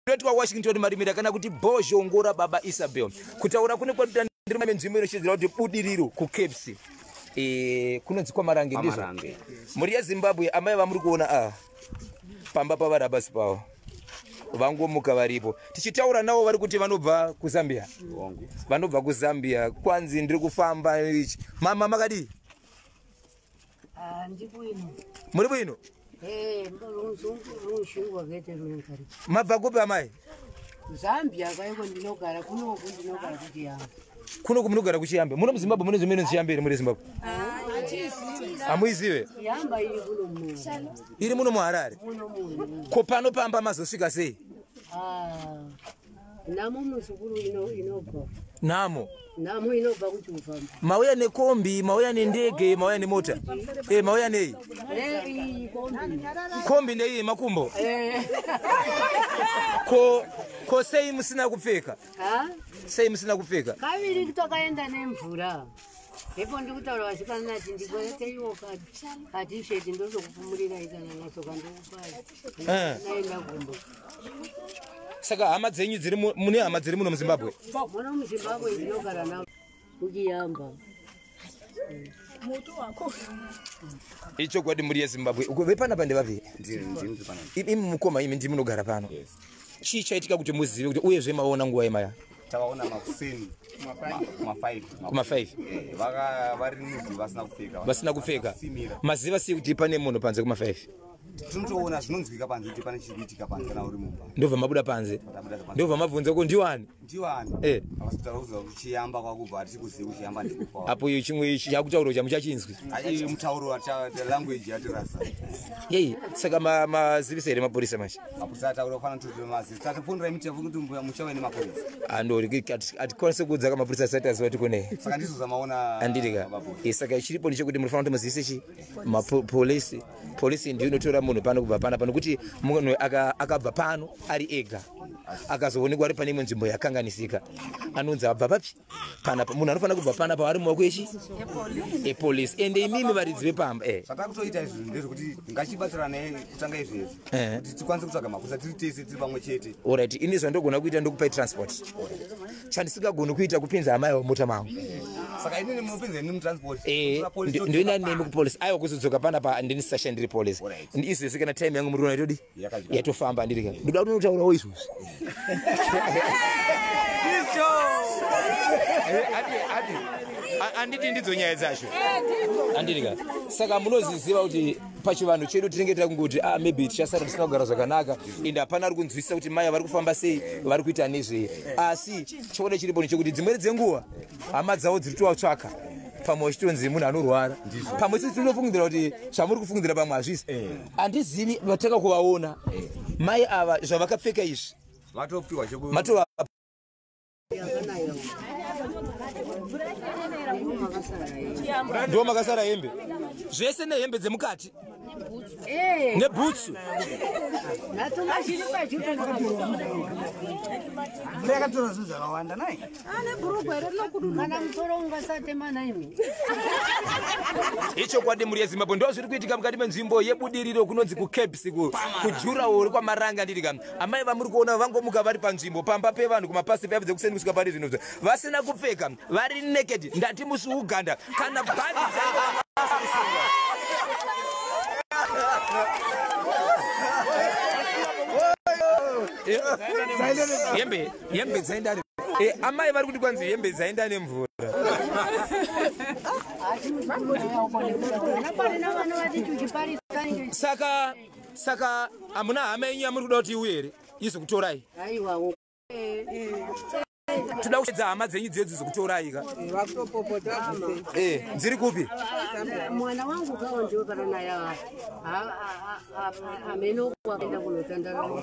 Ndinoitwa Washington Marimira kana kuti Bhozhongora Baba Isabel. Kutaura kune kwatita ndiri menzvimbo inochidzira kuti Budiriro kuCaps. Kunonzi kwaMarange ndizvo. Mhuri yeZimbabwe, amai vamuri kuona ava pamba pavarabasi pavo vangomuka varipo. Tichitaura navo vari kuti vanobva kuZambia. Vanobva kuZambia kwanzi ndiri kufamba ichi. Mama makadii? Muri bwino? Mabva kupi amai? Zambia kwaiko ndinogara kunoku ndinogara kuChiyambe. Kunoku munogara kuChiyambe. Muno muZimbabwe mune zvimwe inonzi Chiyambe here muri Zimbabwe? Hamuizive? Chiyamba iri kuno muno. Iri muno muHarare. Muno muno. Ko pano pamba mazosvika sei? Namo muzukuru inobva. Namo. Namo inobva kuti ufamba. Mauya nekombi, mauya nendege, mauya nemota. Mauya nei? Kombi. Kombi ndeiyi makumbo. Ko sei musina kupfeka? Sei musina kupfeka? Kaviri takaenda nemvura. Ipo ndikutaura vasikana ati ndikwereteiwo katisheti ndozokupumurira ikana nasoka ndikupai. Naenda kumba. Saka hama dzenyu dziri mune hama dziri muno muZimbabwe? Muno muZimbabwe ndinogara navo kuChiyamba. Ichokwadi muri yeZimbabwe. Vepanapa ndevapi? Imi mukoma imi ndimi munogara pano. Chii chaitika kuti muzive kuti uyezve maona nguva yemaya? Tavaona makuseni kuma5. Kuma5. Vari nude vasina kupfeka. Vasina kupfeka. Maziva sei kuti pane munhu panze kuma5? Tinotoona zvinonzwika panze kuti pane chiri kuitika panze kana uri mumba. Ndobva mabuda panze. Ndobva mabvunza kuti ndiwani? Ndiwani? Havasi kutaura kuziva kuti Chiyamba kwakubva hatisi kuziva kuti Chiyamba ndikupa. Apo iyo chimwe chakutaura chamuchachinzwi. Mutauro language yatirasa. Yei, saka mazivisa here mapurisa manje? Mapurisa ataura kufanana kuti mazivisa. Tatifonera imi tafunga kuti muchauya nemapurisa. Andori atikwanise kuudza mapurisa asati aziva kuti kune. Saka ndizvo zvamaona. Andirika. Saka chiripo ndechekuti munofanira kuti muzivise chi mapolisi. Polisi ndiyo inotora munhu pano kubva panapa nokuti munhu akabva pano ari ega akazoonekwa ari pane imwe nzvimbo yakanganisika anonzi abva papi panapa. Munhu anofanira kubva panapa ari mumaoko echi epolisi. Ende imimi varidzi vepamba. Zvatakutoita izvi ndezvekuti ngachibatsiranei kutanga izvezvi kuti tikwanise kutsvaga mapurisa tiri tese tiri pamwe chete. Alright, ini zvandogona kuita ndokupai transport. Chandisingagoni kuita kupinza amai vamota mangu. Saka inini munopinza ini mutransport. Ndoenda nemi kupolisi. Aiwa kuzodzoka panapa ndini sashandiri polisi. Izvezvi kana time yangu muriona itodi yatofamba ndirika. Ndoda kunotaurawo izvozvi. Anditi ndidzo nyaya dzacho. Andirika. Saka munoziziva kuti pachivanhu chedu tinenge takungoti maybe tichasara tisina kugara zvakanaka ende hapana ari kunzwisisa kuti mai vari kufamba sei vari kuita nezvei. Asi chokwadi chiripo ndechekuti dzimweni dzenguva hama dzavo dziri kutovatsvaka pamwe vachitonzi munhu anorwara, pamwe sisi tinofungidzira kuti zvamuri kufungidzira pamwe hazvisi. Handizivi vataka kuvaona mai ava zvavakapfeka izvi vatopiwa matova ndo makasara hembe zvese nehembe dzemukati nebhutsu. Ndakatora zvinhu zvakawanda nai. Kana musoro ungasatema naimi. Ichokwadi muri yeZimbabwe ndo zviri kuitika mukati menzvimbo yeBudiriro kunonzi kuCaps kuJurawo kwaMaranga ndirika. Amai vamuri kuona vangomuka vari panzvimbo pamba pevanhu kumapasi 5 dzekuseni kusvika pari zvino vasina kupfeka vari naked. Ndati musi Uganda kana bhandi hembe dzaenda. Amai vari kuti kwanzi hembe dzaenda nemvura. Saka hamuna hama yenyu yamuri kuda kuti iuye here izokutorai? Toda kuedza hama dzenyu dziye dzizokutorai ka. Dziri kupi? Mwana wangu kawo ndiwo kana naye ameno kwaenda kunotandara.